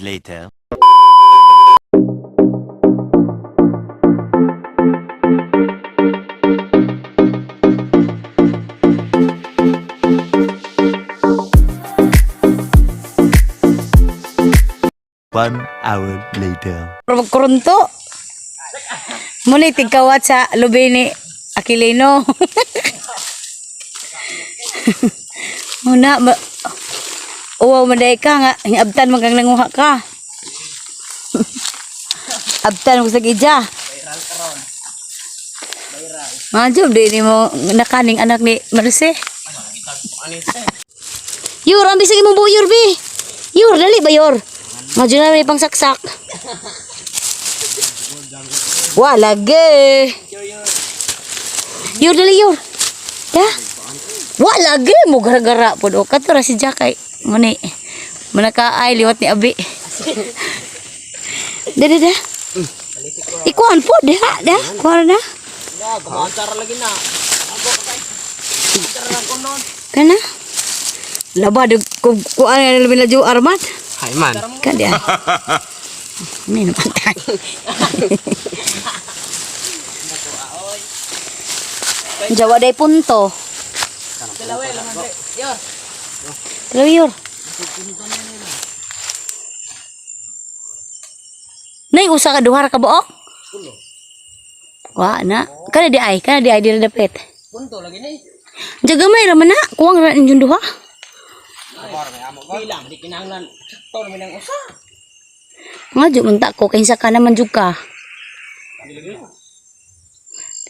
later. 1 hour later. Pero magkurunto. Muna tigkawat sa lubi ni Aquilino. Muna, ma uwaw maday ka nga, abtan man kang nanguha ka. Abtan mo sa gidya. Mga job, di ni mo nakaning anak ni Marce. Yor, ang bisag imong buyor, bi. Yor, dali ba, Yor? Madyo na may pangsaksak. Wa, lagi. Yor, dali, Yor. Ya? Wa, lagi. Mo gara-gara po. O, katura si Jakay. Muni. Manakaay, liwat ni Abi. Dali, da. Ikuan po, diha, diha. Kuha na. Kana? Laba, kuan na labi na ju armat. Hay man. Kan dia. Ini naman tayo. Jawa day punto. Dalawa yor. Nay usa ka duha ra ka buok? Wa na. Kana di ay, kana di ay dira dapit. Punto lagi ni. Jagamay ra man na, kuwang ra inyong duha. Bilang di kinahanglan. Sakto naman ang usa. Nga jud man ta ko kaysa ka naman jud ka.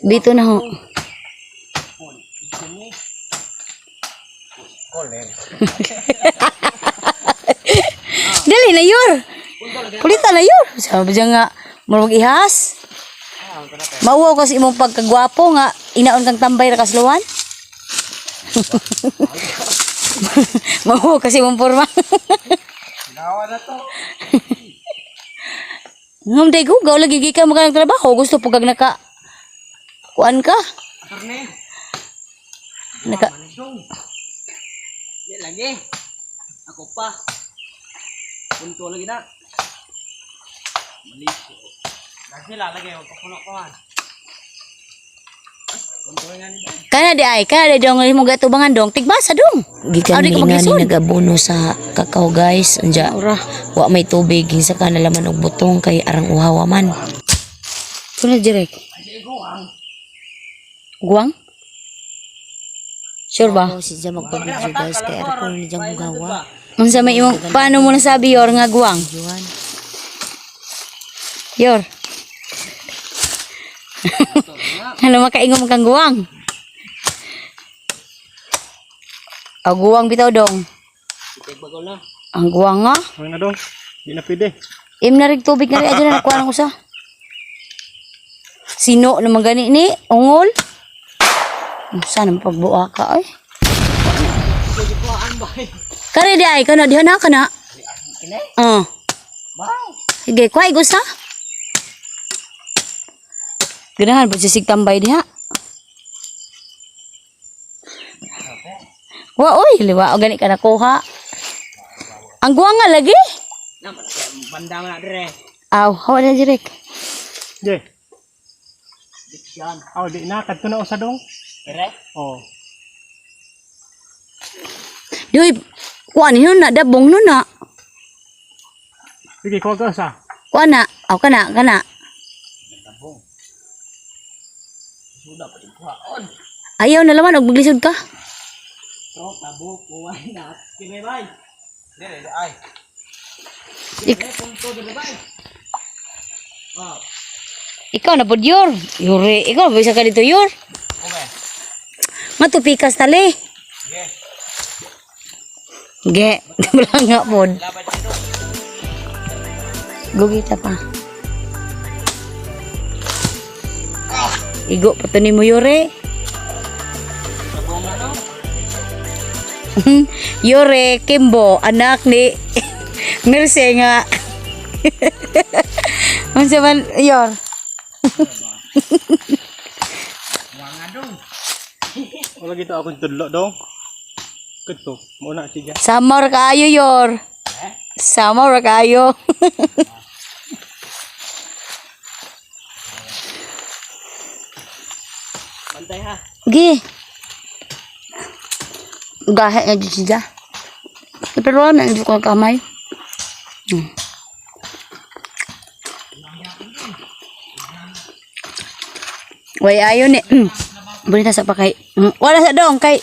Dito na ho. Dali na yor. Pulita na yor. Sabi siya nga, murag ihas. Mauwaw kasi imong pagkagwapo nga, inaon kang tambay ra kasluwan. Mauwaw kasi imong porma. Gawa na to. Ngam day ko, gaw lagi ka mo ka trabaho, gusto pag kag naka kuan ka. Attorney. Naka Di lagi. Ako pa. Punto lagi na. Mali. Lagi lah lagi magpapuno ko man. Punto nga ni. Kana di ay, kana di dong mo gatubangan dong, tigbasa dong. Gikan Aw, di ni ka nga ni maglisod. nag-abono sa kakao guys. Anja, Ora. wa may tubig hinsa ka nalaman og butong kay arang uhawa man. Kuna direk. Guwang? Sure ba? Ako si Jam magpa-video guys kay ara ko ni Jam gawa. Unsa may imong paano mo nasabi yor nga guwang? Juan. Yor. Ano makaingom kang guwang? Ang guwang bitaw dong. Bago na. Ang guwang nga. Ang na dong. Di na pwede. Im na rin tubig na rin. Adyo na nakuha ng usa. Sino naman gani ni? Ungol? Saan ang pagbuha ka ay? Kare di ay kana diha na kana. Oh. Sige, kuha gusta. Ganahan po siya tambay diha. Wa oy, liwa o gani ka nakuha. Ang guwang nga lagi. Naman banda man na dire. Aw, hawa na direk. Je. Diksyan. Aw, di na kadto na usa dong. Dire. Oh. Yoy, kuha ni nun na, dabong nun na. Sige, kuha ka usa. Kuha na, aw kana, kana. Suda pa din kuhaon. Ayaw na laman, og maglisod ka. To tabo kuha na. Kini bay. Dire ay. Punto dire bay. Oh, Ikaw na pod yor. Yuri, ikaw bisa ka dito yor. okay. Nga tupikas tali. Sige. Ge, wala nga pod. Laban dito. Gugita pa. Igo pa to ni mo yore. Sabong na no. Yore Kimbo, anak ni Merce nga. Unsa man yor? Wala gito akong tudlo dong. Kadto, mo na siya. Samar kaayo yor. Sama ra kayo. Bantay ha. Gi. Gahe na dyan siya. Pero na dyan ko kamay. Way ayo ni. Bonita sa pa kay. Wala sa dong kay.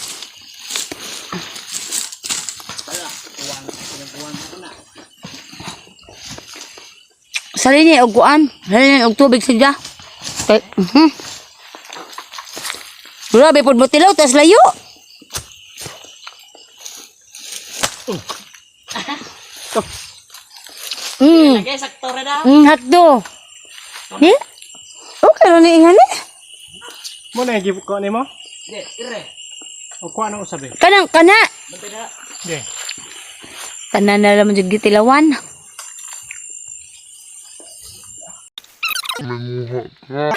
Salini og kuan, salini og tubig siya. Kay. Grabe pod mo tilaw tas layo. Lagay sakto ra na. Hakdo. Ni? Okay ra ni ingani. Mo na give ko nimo? Di, ire. O kuha na usab eh. Kanang kana. Bantay na. Di. Tanan na naman jud gitilawan. Manguha ka.